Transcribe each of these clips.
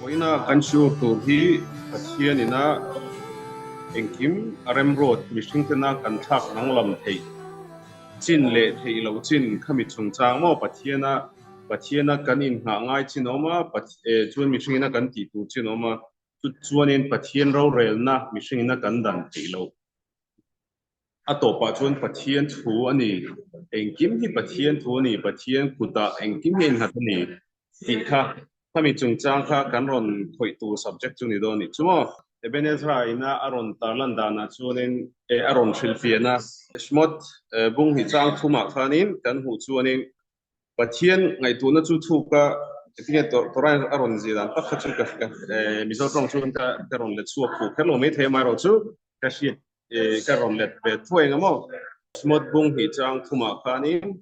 Vawiina kan shiur tur hi Pathian ina engkim a remruat mihringtena kan thlak danglam theih chin leh theih loh chin khami chungchang maw Pathiana Pathiana kan inngah ngai chin a awm a, chuan mihringina kan tih tur chin a awm a, chu chuanin Pathian rorelna mihringina kan dan theih loh. A tawpah chuan Pathian thu a ni, engkim hi Pathian thu a ni, Pathian kutah engkim hi a innghat a ni tih kha khami chungchang kha kan rawn khawih tur subject chu ni dawn a nih chu maw? Ebenezer ina a rawn tarlan danah chuanin a rawn hrilhfiahna Shmot bung hnih chang thumah khanin kan hmuh chuanin Pathian ngaihtuahna chu thuk a, engtinge Torah a rawn zir dan tak kha chu ka Mizo tawng chuan ka rawn let chhuak fuh kher lo maithei amaherawh chu ka hriat ka rawn let ve thuai ang maw? Shmot bung hnih chang thumah khanin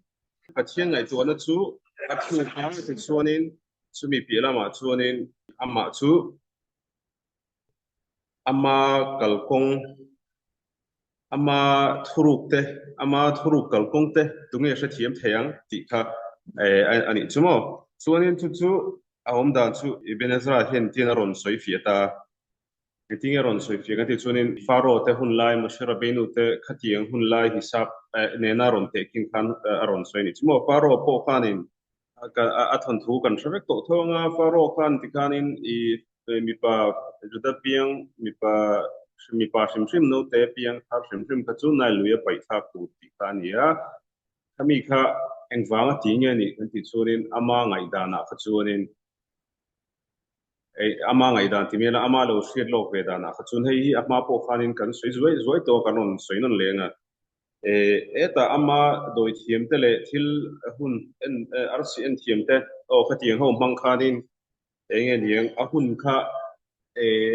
Pathian ngaihtuahna chu a thuk a, tichuanin chumi piah lamah chuanin amah chu ama kalkawng Ama thuruk te, ama thuruk kalkawng te tunge hrethiam thei ang tih kha a nih chu maw? Chuanin chu chu a awm dan chu Ibn Ezra hian tian a rawn sawi fiah ta a. Engtinge a rawn sawi fiah kan tih chuanin Pharaoh te hun lai, Moshe Rabbeinu te khatiang hun lai hisap nena rawn tehkhin khan a rawn sawi a nih chu maw? Pharaoh pawh khanin a thawnthu kan hre vek tawh tho ang a, Pharaoh khan tikhanin i mipa Juda piang mipa mipa hrim hrim naute piang thar hrim hrim kha chu Nile lui a paih thlak tur tih kha a ni a, khami kha engvanga ti nge nih kan tih chuanin ama ngaihdanah kha chuanin ama ngaihdan ti mial a, ama lo hriat lawk ve danah kha chuan hei hi a hma pawh khanin kan sawi zuai zuai tawh a, kan rawn sawi nawn leng a. Hetah ama dawi thiam te leh thil hun en arsi en thiam te aw khatiang ho hmang khanin eng nge niang a hun kha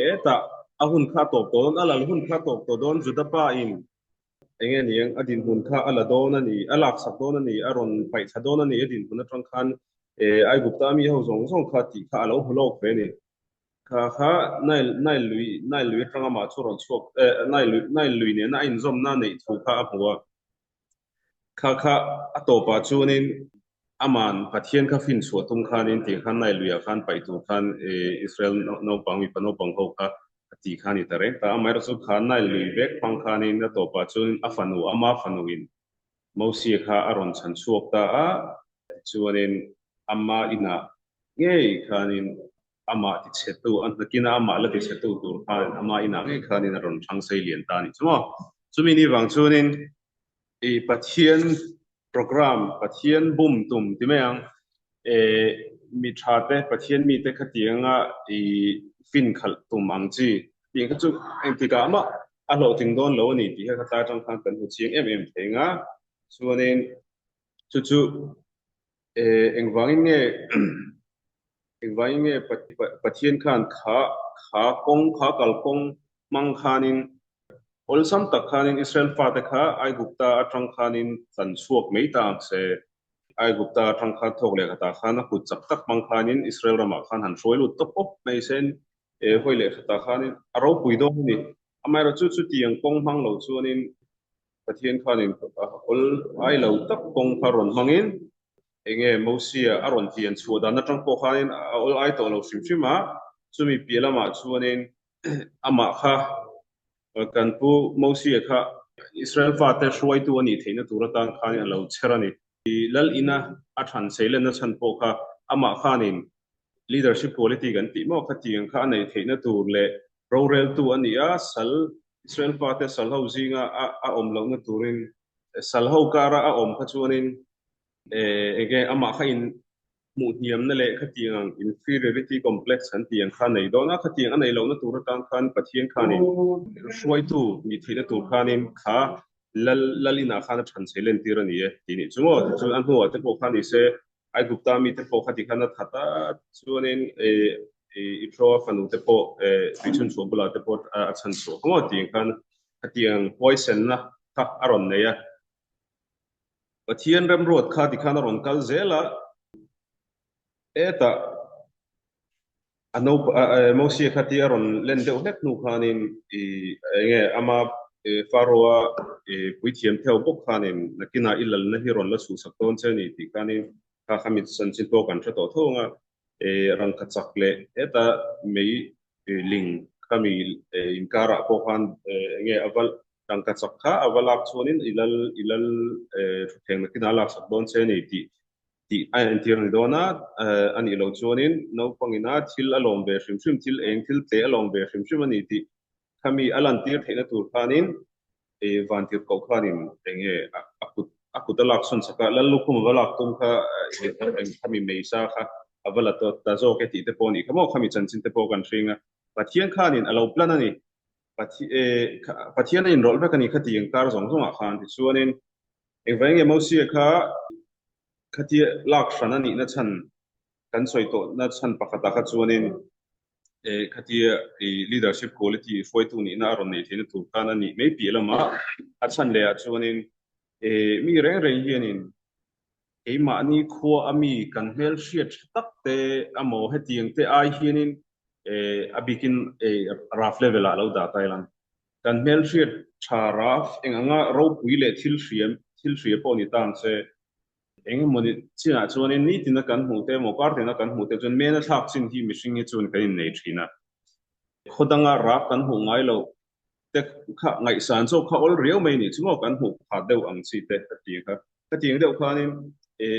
hetah a hun kha a tawp tawh dawn a lal hun kha a tawp tawh dawn Juda pa in eng nge niang a dinhmun kha a la dawn a ni a laksak dawn a ni a rawn paih thla dawn a ni a dinhmun atang khan Aigupta mi ho zawng zawng kha tih kha a lo hmu lawk ve a ni. Kha kha Nile Nile lui Nile lui atanga mah chu rawn chhuak eh Nile lui Nile lui nena a inzawmna neih thu kha a hmu a. Kha kha a tawpah chuanin aman Pathian kha fin chhuah tum khanin tih khan Nile luiah khan paih tur khan eh Israel naupang mipa naupang ho kha a tih kha a ni ta reng ta. Amaherawhchu kha Nile lui vek hmang khanin a tawpah chuanin a fanu ama fanuin Mosia kha a rawn chhan chhuak ta a, tichuanin ama inah ngei khanin amah tichhetu, a hnakina amah la tichhetu tur khanin ama inah ngei khanin a rawn thlang sei lian ta a nih chu maw. Chumi ni vang chuanin i Pathian program, Pathian bum tum ti mai ang, eh mi tha te, Pathian mite khatianga i fin khalh tum ang chi tih kha chu engtikah mah a hlawhtling dawn lo a ni tih kha khatlai atang khan kan hmu chiang em em thei ang a, chuanin chu chu engvangin nge engvangin nge Pathian khan kha kha kawng kha kalkawng hmang khanin awlsam tak khanin Israel fate kha Aigupta atang khanin tlan chhuak mai ta ang se, Aigupta atang khan thawk leh khatah khan a kut chak tak hmang khanin Israel ramah khan han hruai lut tawp awp mai se He hawi leh khatah khanin a ropui dawn a ni. Amaherawhchu chutiang kawng hmang lo chuanin Pathian khanin awl ai lo tak kawng kha rawn hmangin enge Mosia a rawn pian chhuah dan atang pawh khanin a awl ai tawh lo hrim hrim a, chumi piah lamah chuanin amah kha kan pu Mosia kha Israel fate hruaitu a nih theihna tur atan khanin a lo chher a ni. Lal ina a than seilenna chhan pawh kha amah khanin Leadership quality kan tih maw khatiang kha a neih theihna tur leh roreltu a ni a, sal Israel fate sal ho zinga a a awm lohna turin sal ho kara a awm kha chuanin enge amah kha in hmuh hniamna leh khatiang ang inferiority complex kan tih ang kha a nei dawn a, khatiang a neih lohna tur atan khan Pathian khanin hruaitu nih theihna tur khanin kha lal lal inah khan a than chei lentir a ni e tih nih chu maw tichuan a hnuah te pawh kha ni se Aigupta mite pawh kha tikhan a that a, chuanin Ithroa fanu te pawh tuichhunchhuah bulah te pawh a chhanchhuah kha maw tih khan khatiang huaisenna kha a rawn nei a. Pathian remruat kha tikhan a rawn kal zel a, hetah A naupa Mosia kha tia rawn len deuh hlek hnu khanin i enge ama Pharaoh-a puithiam theu bawk khanin nakinah i lalna hi rawn la chhuhsak dawn che a ni tih khanin kha kha mi chanchin pawh kan hre tawh tho ang a. Rangkachak leh heta mei ling khami inkarah pawh khan enge a va rangkachak kha a va lak chuanin i lal i lal thutthleng nakinah a laksak dawn che a ni tih tih a entir a ni dawn a, a nih loh chuanin naupangina thil a lawm ve hrim hrim thil eng thil tle a lawm ve hrim hrim a ni tih khami a lantir theihna tur khanin vantir koh khanin enge a kut a kut a lak sawn chak a, lal lukhum a va lak tum kha eng khami meisa kha a va la ta zawk e tih te pawh a nih kha maw khami chanchin te pawh kan hring a, Pathian khanin a lo plan a ni, Pathian a inrawlh vek a ni khati ang kar zawng zawngah khan tichuanin engvai nge Mosia kha khatia lak hran a nihna chhan kan sawi tawhna chhan pakhatah kha chuanin khatia leadership quality hruaitu nihna a rawn neih theihna tur khan a nih mai piah lamah a chhan leh ah chuanin mi reng reng hianin keimahni khua a mi kan hmelhriat tha tak te amaw hetiang te ai hianin a bikin rough level ah lo dah ta ila kan hmelhriat tha rough eng anga ropui leh thil hriam thil hria pawh ni ta ang che. Eng emawni chinah chuanin nitina kan hmuh te emaw kar tina kan hmuh te chuan mena thlak chin hi mihring hi chuan kan innei thin a. Khaw danga rak kan hmuh ngai loh te kha ngaihsan zawk kha awl riau mai nih chu maw kan hmuh pha deuh ang chi te ka ti kha. Ka ti ang deuh khanin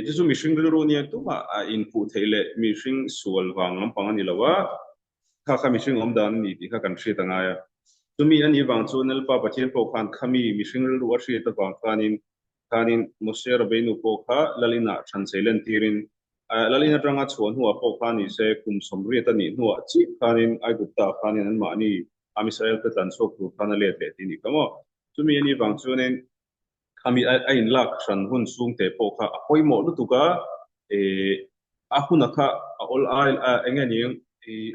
chu chu mihring rilru nia tumah a inphuh theih leh mihring sual vang lampang a ni lo a, kha kha mihring awm dan a ni tih kha kan hriat a ngai a. Chumi a nih vang chuan Lalpa Pathian pawh khan khami mihring rilru a hriat avang khanin Khanin Moshe Rabbeinu pawh kha Lal inah thlanchei lentirin, Lal in atanga chhuah hnuah pawh kha ni se, kum 80 a nih hnuah chiah khanin Aigupta khanin anmahni Am Israel te tlan chhuak tur khan a let leh tih a nih kha maw? Chumi a nih vang chuanin khami a inlak hran hun chhungte pawh kha a pawimawh lutuk a, A huna kha a awl ai eng nge ni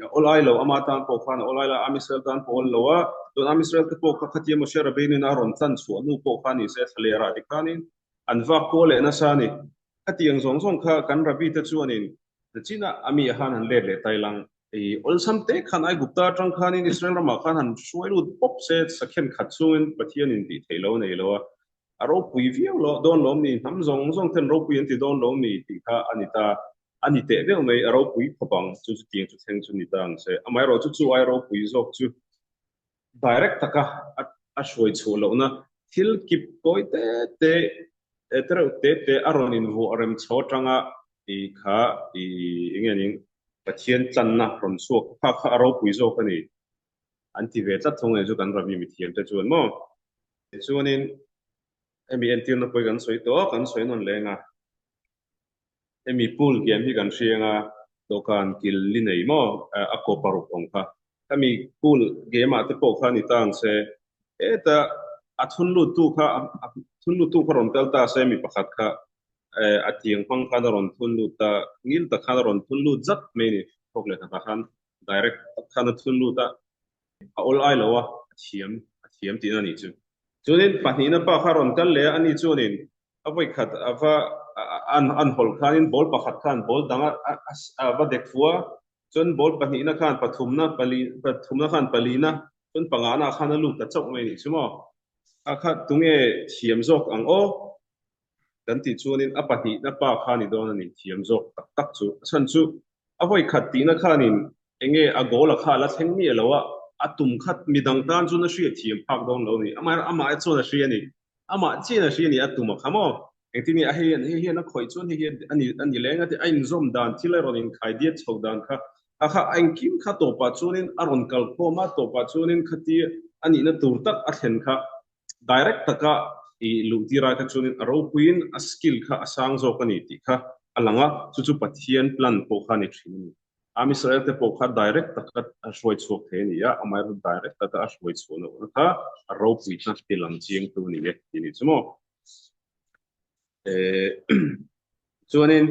a awl ai lo ama tan pawh khan a awl ai lo a, Am Israel tan pawh awl lo a, chuan Am Israel te pawh kha khatia Moshe Rabbeinu in a rawn tlan chhuah hnu pawh kha ni se thlaler ah tikhanin an vak kual leh nasa a ni. Khatiang zawng zawng kha kan Rabbi te chuanin nachinah a mi ah khan han let leh tai lang. I awlsam te khan Aigupta atang khanin Israel ramah khan han hruai lut pawp se sakhen khat chungin Pathianin tih theih lo a nei lo a, A ropui viau lo dawn lawm ni, hnam zawng zawng ten ropui an ti dawn lawm ni tih kha a ni ta. A ni teh deuh mai, a ropui khawp ang, chu chu tiang chu thleng chu ni ta ang se. Amaherawhchu chu ai ropui zawk chu direct taka a hruai chhuah lohna thil kip kawi te te, te reuh te te a rawn invuah rem chho atanga i kha i eng nge ning Pathian tlanna rawn chhuak kha kha a ropui zawk a ni an ti ve tlat thung a ni chu kan Rabi mithiam te chuan maw. Tichuanin hemi entirna pawh hi kan sawi tawh a, kan sawi nawn leng a. Hemi pool game hi kan hriang a, dawhkan kil li nei maw a kaw paruk awm kha. Hemi pool game ah te pawh kha ni ta ang se, heta a thun luttu kha a thun luttu kha rawn kal ta se mi pakhat kha a tiang hmang khan a rawn thun lut ta, ngil tak khan a rawn thun lut zat mai a ni. Thawk leh khatah khan direct tak khan a thun lut a. A awl ai lo a, a thiam, a thiam tihna a nih chu. Chuanin pahnihna pa kha rawn kal leh a, ani chuanin a vawi khat a va an an hawlh khanin ball pakhat khan ball dang a a va dek fu a, chuan ball pahnihna khan pathumna pali pathumna khan palina chuan pangana khan a lut ta chauh mai a nih chu maw. A kha tunge thiam zawk ang aw? Kan tih chuanin a pahnihna pa kha ni dawn a ni thiam zawk tak tak chu. A chhan chu a vawi khat tihna khanin enge a goal a kha a la thleng miah lo a, a tum khat midang tan chuan a hriat thiam phak dawn lo a ni. Amah amah chuan a hria a ni. Amah chian a hria a ni a tum a kha maw? Engtin nge a hei hian hei hian a khawih chuan hei hian a ni a ni leng a ti a inzawm dan thil a rawn inkhai diat chho dan kha a kha engkim kha tawpah chuanin a rawn kalkhawm a, tawpah chuanin khati a nihna tur tak a thlen kha Direct taka i luh tir ai kha chuanin a ropuiin a skill kha a sang zawk a ni tih kha a lang a, chu chu Pathian plan pawh kha a ni thin a ni. Am Israel te pawh kha direct taka a hruai chhuak thei a ni a, amaherawhchu direct taka a hruai chhuah lohna kha a ropui hna ti lang chiangtu a ni e tih a nih chu maw. Chuanin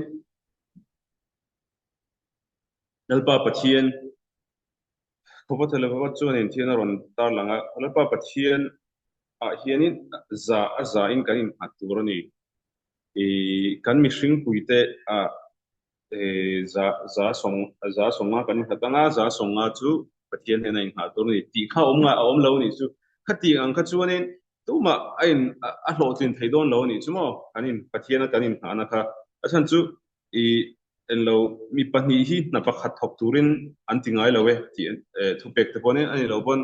Lalpa Pathian Khawpa Thaleva chuan inthian a rawn tar lang a, Lalpa Pathian ah hianin za a za in kan innghat tur a ni. I kan mihring puite ah za za sawng za sawnga kan innghat ang a, za sawnga chu Pathian hnena inngah tur a ni tih kha awm ngai a awm lo a nih chu. Khatiang ang kha chuanin tumah a in a hlawhtlin thei dawn lo a nih chu maw kan in Pathiana kan inngahna kha. A chhan chu i. Enlo, mi pahnih hi hna pakhat thawk turin an ti ngai lo e tih thupek te pawh a ni lo pawn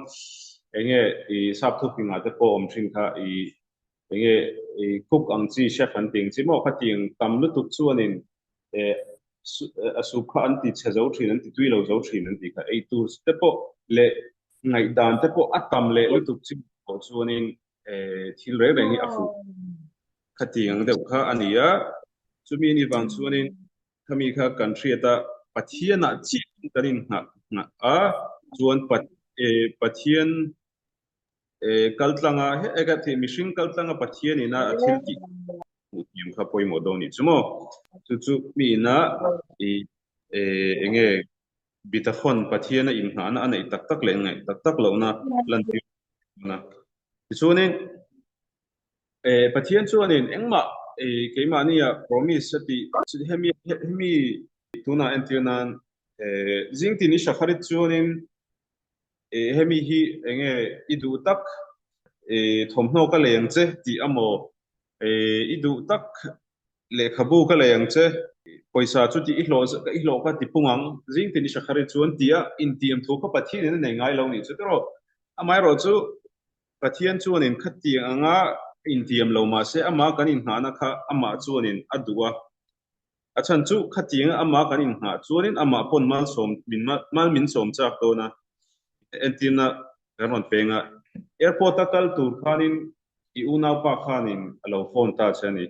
enge i sap thupingah te pawh awm thin kha i enge i cook ang chi chef an tih ang chi maw khatiang tam lutuk chuanin a soup kha an ti chhe zo thin an ti tui lo zo thin an tih kha ei tur te pawh leh ngaihdan te pawh a tam leh lutuk chi pawh chuanin thil reng reng hi a fuh khatiang deuh kha a ni a, chumi ni vang chuanin khami kha kan hriat a, Pathianah chiah kan innghah nghah a, chuan Pathian kaltlanga he ka thih mihring kaltlanga Pathian ina a thil tih hmuh thiam kha pawimawh dawn nih chu maw? Chu chu mi ina i enge bitachon Pathiana innghahna a neih tak tak leh ngaih tak tak lohna lantir a. Tichuanin Pathian chuanin engmah keimahnia promise a tih hemi hemi tunah entir nan zingtin i hrakharit chuanin hemi hi enge i duh tak thawmhnaw ka lei ang che tih amaw i duh tak lehkhabu ka lei ang che pawisa chu tih i hlawh i hlawh kha ti pung ang zingtin i hrakharit chuan tia intiam thu kha Pathianin a nei ngai lo nih chu tiraw amaherawh chu Pathian chuanin khatiang anga intiam lo mahse amah kan inngahna kha amah chuanin a duh a. A chhan chu khatianga amah kan innghah chuanin amah pawn malsawm min mal min sawm chak dawn a. Entirna kan rawn peng a, airport a kal tur khanin i unaupa khanin a lo phone ta che a ni.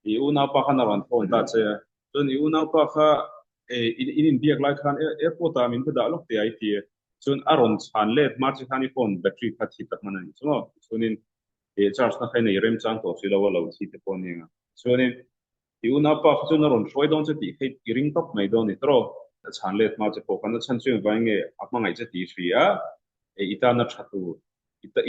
I unaupa khan a rawn phone ta che a, chuan i unaupa kha in in inbiak lai khan airport ah min va dah lawk teh a i ti a, chuan a rawn chhan let hma che khan i phone battery kha thi tak hman a ni chu maw? Chuanin charge na kha i nei remchang tawh si lo a, lo thi te pawh a ni ang a, chuanin i unaupa kha chuan a rawn hruai dawn che tih kha i ring tawp mai dawn a ni tawh, a chhan let hma che pawh khan a chhan chu engvangin nge a hmangaih che tih i hria a, i tana tha tur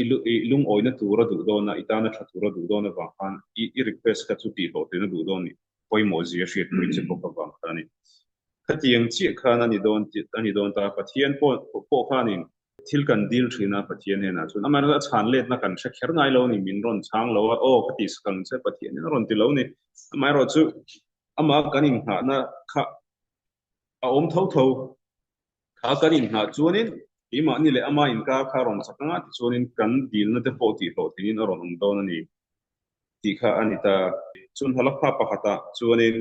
i lungawina tur a duh dawn a, i tana tha tur a duh dawn avang khan i request kha chu tihhlawhtlin a duh dawn nih pawimawh zia hriat pui che bawk avang kha a ni. Khatiang chiah khan a ni dawn a ni dawn ta, Pathian pawh pawh khanin thil kan dil thin a Pathian hnenah chuan amaherawhchu a chhan letna kan hre kher ngai lo a ni, min rawn chhang lo a, aw ka tihsak ang che Pathianin a rawn ti lo a ni, amaherawhchu amah kan innghahna kha a awm tho tho. Kha kan inhnah chuanin keimahni leh ama inkar kha a rawn chak anga tichuanin kan dilna te pawh tihhlawhtlingin a rawn awm dawn a ni tih kha a ni ta. Chun halakha pakhatah chuanin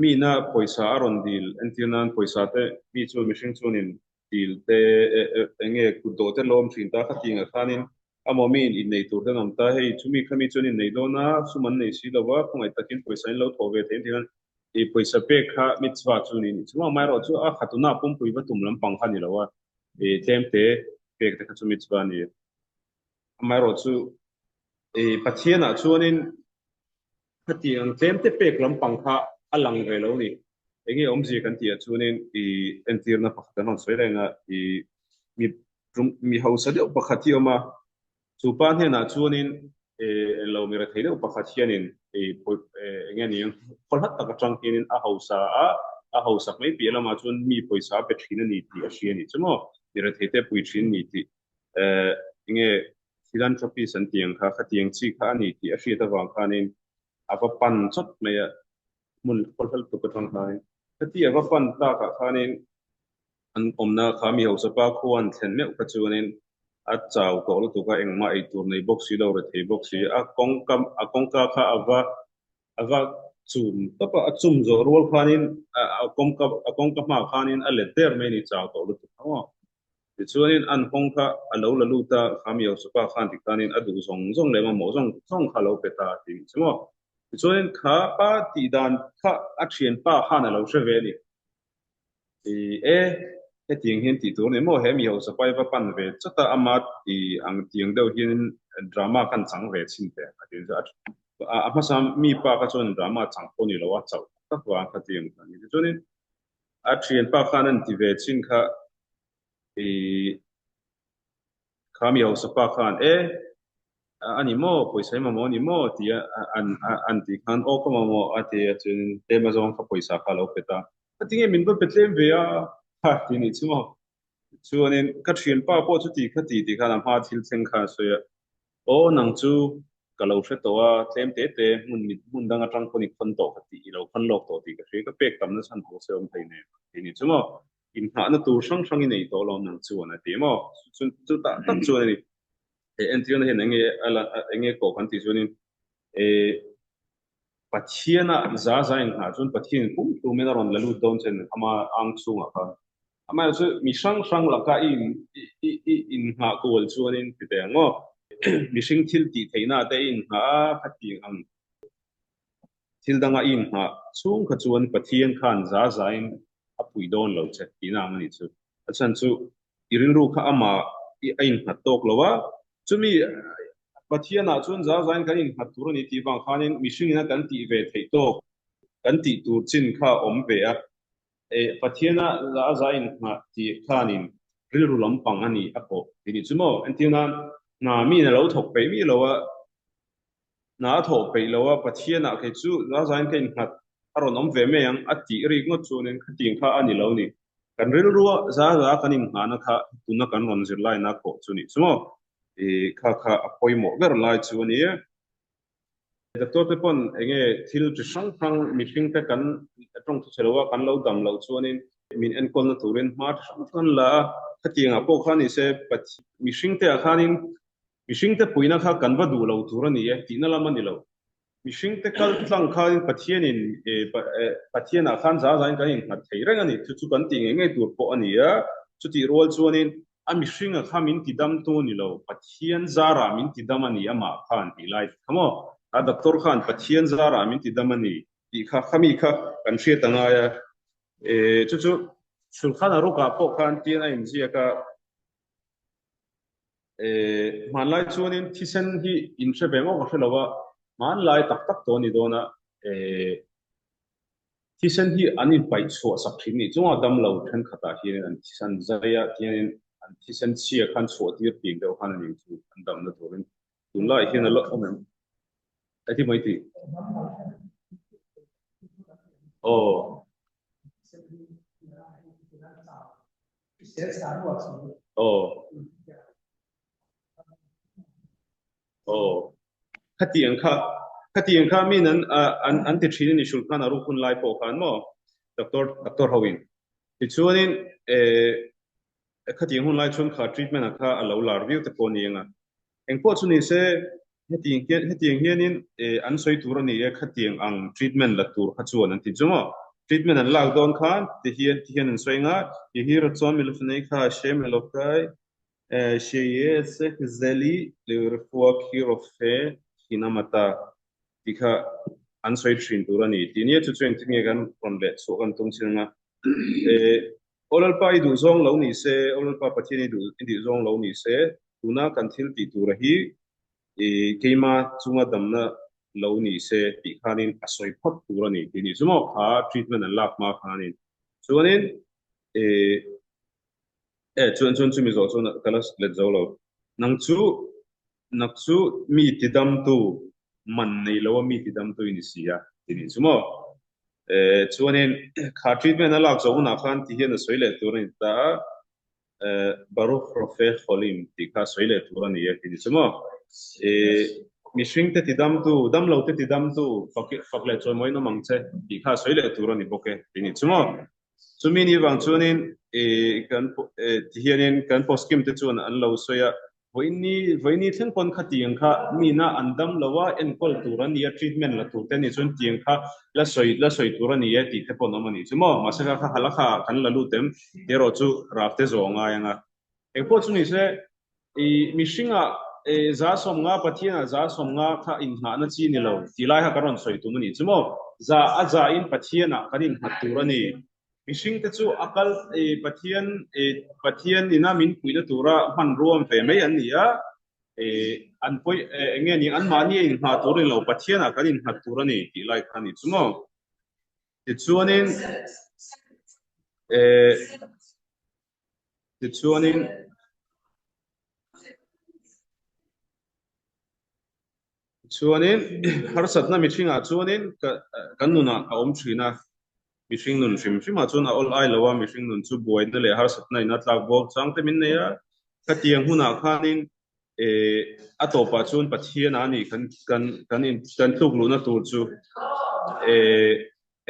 mina pawisa a rawn dil entir nan pawisa te mi chu mihring chuanin dil te eng nge kutdawh te lawm thin ta khatingah khanin amaw mi in innei tur te an awm ta hei chumi khami chuan innei dawn a sum an nei si lo va khawngaih takin pawisa in lo thawh ve thei an tih khan I pawisa pek kha mitzvah chu ni nih chu amaherawh chu a khatuna pumpui va tum lampang kha ni lo a, i tlemte pek te kha chu mitzvah a ni. Amaherawh chu i Pathianah chuanin khatiang tlemte pek lampang kha a lang ve lo ni. Enge awmzia kan tih ah chuanin i entirna pakhat an rawn sawi reng a, i mi mi hausa deuh pakhat hi a awm a, Chu pa hnenah chuanin englo mi rethei deuh pakhat hianin eng nge ni ang, khaw hlat tak atang hianin a hausa a, a hausak mai piah lamah chuan mi pawisa a pe thin a ni tih a hria a nih chu maw, mi rethei te pui thin a ni tih eng nge philanthropist an tih ang kha, khatiang chi kha a ni tih a hriat avang khanin a va pan chawt mai a, hmun khaw hlat tuk atang khanin. Khati a va pan takah khanin An awmna kha mi hausa pa khua an thlen meuh kha chuanin a chau tawh lutuk a, engmah ei tur nei bawk si lo, rethei bawk si. A kawngka a kawngka kha a va a va chum tawp a, a chum zawh rual khanin a kawngka a kawngka hmaah khanin a let der mai a ni, chau tawh lutuk kha maw. Tichuanin an hawng kha a lo la lut a, kha mi hausa pa khan tikhanin a duh zawng zawng leh mamawh zawng zawng kha a lo pe ta a ti nih chu maw. Tichuanin kha pa tih dan kha a thianpa khan a lo hre ve a ni. I e, hetiang hian tih tur a ni maw? He mi hausa pai va pan ve chawt a, ama ti ang tiang deuh hianin drama khan chang ve chhin teh a ti chu a a hmasa mi pa kha chuan drama chang pawh ni lo a, chauh tak tak vang kha tiang kha a ni. Tichuanin a thianpa khan an ti ve chhin kha i Kha mi hausa pa khan, E, a ni maw, pawisa i mamawh a ni maw? tia an an tih khan, Aw ka mamawh a ti a, chuanin tlem azawng kha pawisa kha a lo pe ta. Ka ti nge min va pe tlem ve a? Ha ti nih chu maw. Chuanin ka thianpa pawh chuti kha ti tih khan a hma thil thleng khan a sawi a, Aw nang chu. ka lo hre tawh a, tlem te te hmun mit hmun dang atang pawn i khawn tawh ka tih, i lo khawn lawk tawh tih ka hria, ka pek tamna chhan pawh se awm thei nen tih ni chu maw? Inngahna tur hrang hrang i nei tawh alawm nang chuan a ti maw? Chu chu tah tak chuan a ni. He entirna hian enge a la enge kawh kan tih chuanin eh Pathiana za za inngah chuan Pathianin pumhlumin a rawn la lut dawn che a ni ama ang chhungah khan. Amaherawhchu mi hrang hrang laka i i i innghah kual chuanin ti teh ang aw. Mihring thil tih theihna te i innghah a, khatiang ang thil danga i innghah chhung kha chuan Pathian khan za zain a puih dawn lo che tihna ang a nih chu. A chhan chu i rilru kha amah i a innghat tawk lo a, chumi Pathianah chuan za zain kan innghat tur a ni tih vang khanin mihringin a kan tih ve theih tawk, kan tih tur chin kha a awm ve a. Eh, Pathiana a za inngah tih khanin rilru lampang a ni a pawh tih nih chu maw? Entir nan, hna miin a lo thawk peih miah lo a, hna a thawh peih lo a, Pathianah kei chu a zain ka innghat a rawn awm ve mai ang a tih rik ngawt chuanin khatiang kha a ni lo ni. Kan rilrua za za kan innghahna kha tuna kan rawn zirlaina pawh chu nih chu maw? Eh, kha kha a pawimawh ber lai chu a ni e. Doctor te pawn enge thil chi hrang hrang mihring te kan tawng thu chhe lo a, kan lo dam loh chuanin min enkawlna turin hma chi hrang hrang an la a, khatiangah pawh khan ni se mihring te ah khanin mihring te puihna kha kan va duh lo tur a ni e tihna lam a ni lo. Mihring te kal tlang khanin Pathianin Pathianah khan za zain kan innghat thei reng a ni, chu chu kan tih ngei ngei tur pawh a ni a, chutih rual chuanin A mihringa kha min ti damtu ni lo, Pathian zarah min ti dam a ni amah khan tih lai kha maw? A doctor khan Pathian zarah min ti dam a ni tih kha khami kha kan hriat a ngai a. E, chu chu Shulchan Aruch-ah pawh khan tian a inziak a, e, hmanlai chuanin thisen hi inhre ve ngawk a hre lo a, hmanlai tak tak tawh a ni dawn a, e, Thisen hi an inpaih chhuah sak thin nih chunga dam lo thenkhatah hianin an thisen zaiah hianin an thisen chhia khan chhuah tir tih deuh khan a nih chu an damna turin tunlaiah hian a la awm em? Heti mai tih. Aw. Aw. Aw. Khatiang kha, khatiang kha min an an an ti thin a ni Shulkhan Aruch hun lai pawh khan maw doctor doctor ho in. Tichuanin eh khatiang hun lai chuan kha treatment ah kha a lo lar viau te pawh a ni ang a. Engpawh chu ni se hetiang hian hetiang hianin eh an sawi tur a ni e khatiang ang treatment la tur kha chuan an ti chu maw. Treatment an lak dawn khan ti hian ti hian an sawi ang a, Yehi Ratzon Milufnei kha Hashem Elokai Zeli Lirfua Khirofe Hinamata tih kha an sawi thin tur a ni tih nia chu chu engtin nge kan rawn leh chhuah kan tum chin anga Aw Lalpa i duhzawng lo ni se, Aw Lalpa Pathian i duh i duhzawng lo ni se, tuna kan thil tih tura hi keima chunga damna lo ni se tih khanin a sawi phawt tur a ni tih ni chu maw kha treatment an lak hma khanin chuanin E, chuan chuan chumi zawh chuan ka la let zo lo. Nang chu, nak chu mi tidamtu, man nei lo a mi tidamtu i ni si a, ti nih chu maw? E, chuanin kha treatment a lak zawh hunah khan ti hian a sawi leh tur a ni ta a, e, Baruch Rofe Cholim tih kha a sawi leh tur a ni e, ti nih chu maw? E, mihringte tidamtu, damlote tidamtu, fak, fak leh chawimawiin awm ang che, tih kha a sawi leh tur a ni bawk e, ti nih chu maw? Chumi ni vang chuanin kan ti hianin kan poskim te chuan an lo sawi a, vawiini vawiini thleng pawn kha tiang kha mina an dam lo a, enkawl tur a ni a, treatment la tur te a nih chuan tiang kha la sawi la sawi tur a ni e tih te pawh an awm a nih chu maw. Mahse kha kha hala kha kan la lut em tih erawh chu rap te zawh a ngai ang a. Engpawh chu ni se i mihringah 150 Pathianah 150 kha inngahna chi ni lo tih lai kha kan rawn sawi tum a nih chu maw? Za a za in Pathianah kan innghat tur a ni. Mihringte chu a kal Pathian Pathian ina min puihna tura hmanruam ve mai an ni a, an pawi eng nge ni anmahni a inngah tur a ni lo, Pathianah kan innghat tur a ni tih lai kha a nih chu maw? Tichuanin Tichuanin Tichuanin harsatna mihringah chuanin kan nunah a awm thin a, mihring nun hrim hrimah chuan a awl ai lo a, mihring nun chu buaina leh harsatna in a tlak bawk chang te min nei a, khatiang hunah khanin. A tawpah chuan Pathian a ni kan kan kan in kan tluk luhna tur chu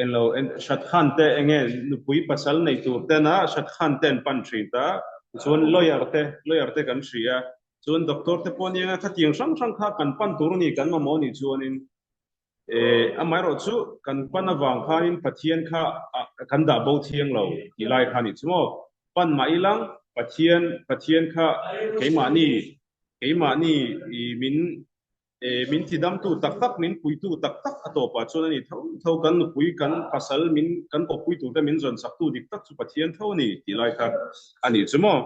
englo Shat Khan te enge nupui pasal nei tur tena Shat Khan te an pan thin ta chuan lawyer te lawyer te kan hria chuan doctor te pawh nia khatiang hrang hrang kha kan pan tur a ni kan mamawh a nih chuanin Amaherawh chu kan pan avang khanin Pathian kha kan dah bo thiang lo tih lai kha a nih chu maw? Pan mah ilang Pathian Pathian kha keimahni keimahni min min tidamtu tak tak min puitu tak tak a tawpah chuan a ni tho tho kan nupui kan pasal min kan kawppui turte min zawn chaktu dik tak chu Pathian tho a ni tih lai kha a nih chu maw?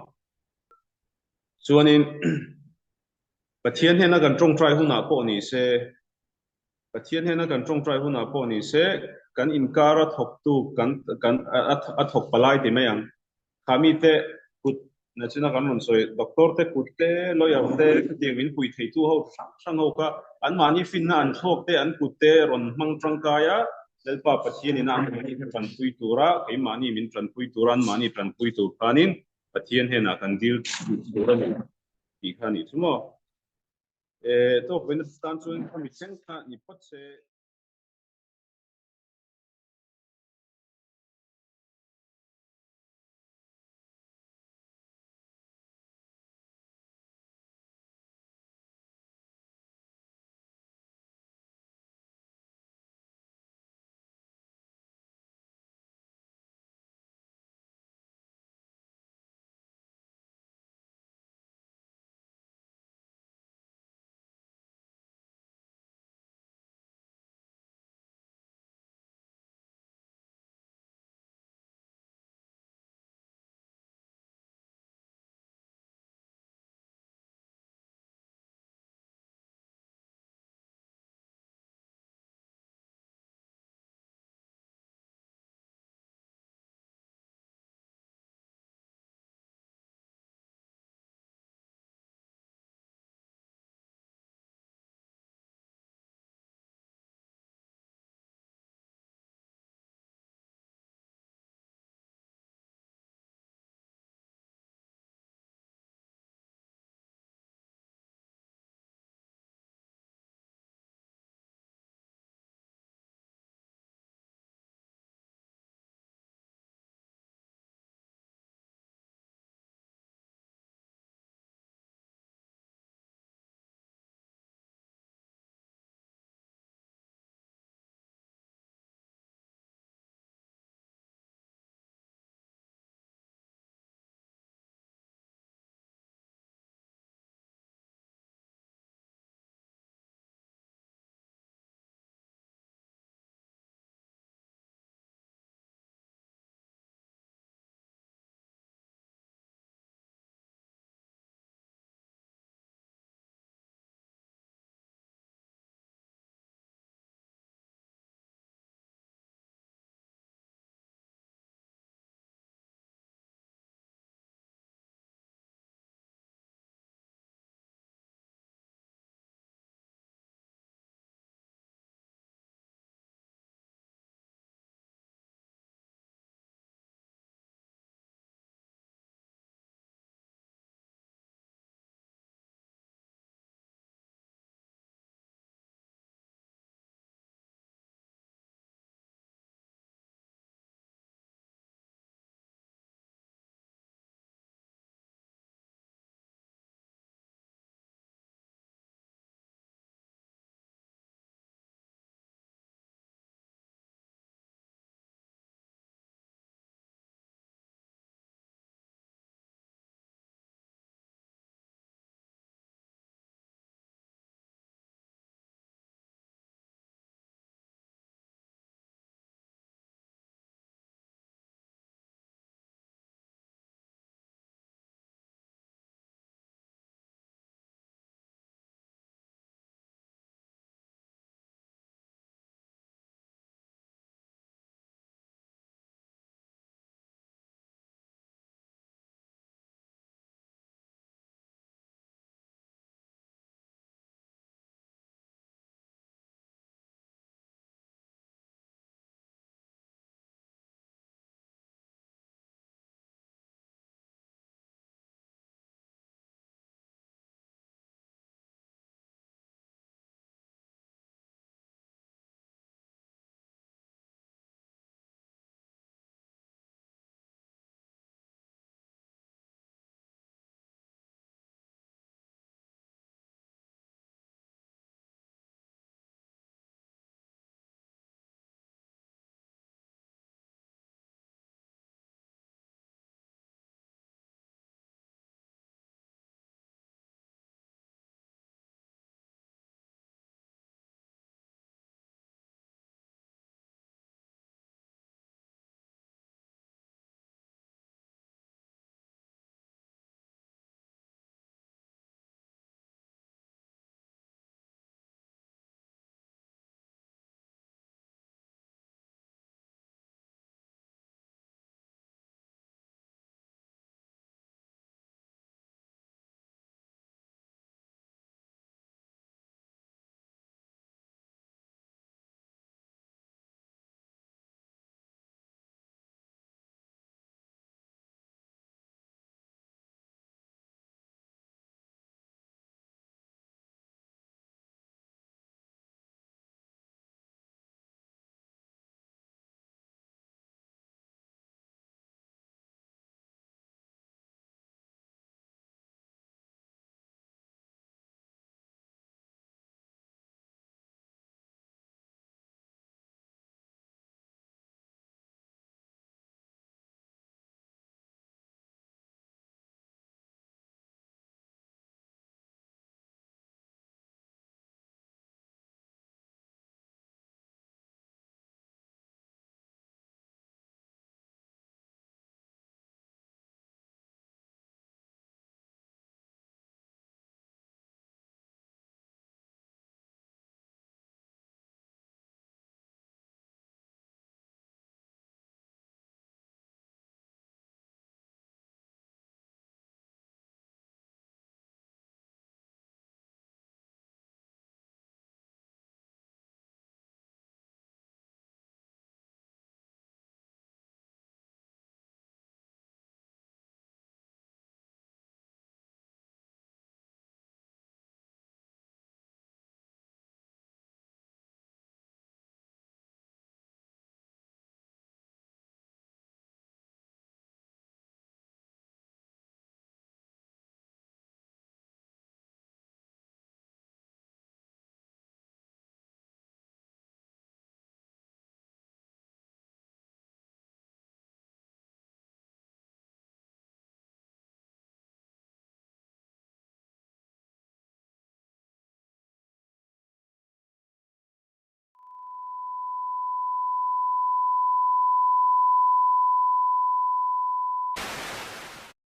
Chuanin Pathian hnena kan tawngtai hunah pawh ni se, Pathian hnena kan tawngtai hunah pawh ni se, kan inkar a thawktu kan kan a thawk palai ti mai ang. Kha mite kut nachina kan rawn sawi, doctor te kut te, lawyer te, khatiang min pui theitu ho hrang hrang ho kha anmahni finna an thluak te, an kut te rawn hmang tangkai a, Lalpa Pathian ina anmahni kha tanpui tura, keimahni min tanpui tura anmahni tanpui tur khanin Pathian hnenah kan dil tur a ni tih kha a nih chu maw? Tawk vena tan chuan khami thleng kha ni phawt se.